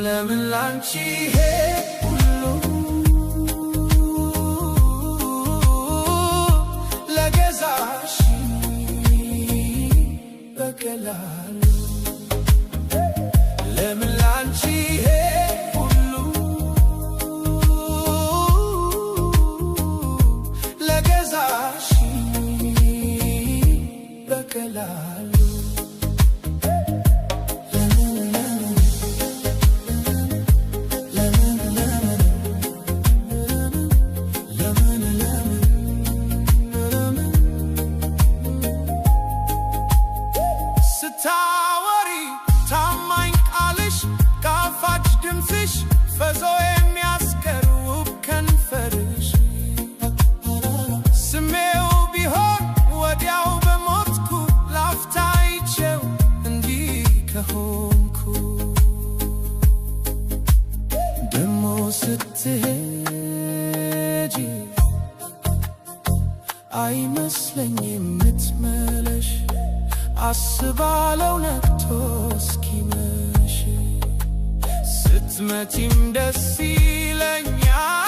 ለምን ላንቺ ይሄ ሁሉ ለገዛሽ በቀላሉ? ለምን ላንቺ ይሄ ሁሉ ለገዛሽ በቀላሉ? ለምን ለምን ለምን ለምን ለምን ለምን ለምን? ስታወሪ ታማኝ ቃልሽ፣ ጣፋጭ ድምፅሽ፣ ፈዞ የሚያስቀር ውብ ከንፈርሽ፣ ስሜው ቢሆን ወዲያው በሞትኩ ላፍታ አይቼው እንዲህ ከሆንኩ። ደሞ ስትሄጂ አይመስለኝም የምትመለሽ፣ አስባለው ነግቶ እስኪመሽ። ስትመጪም ደስ ይለኛል።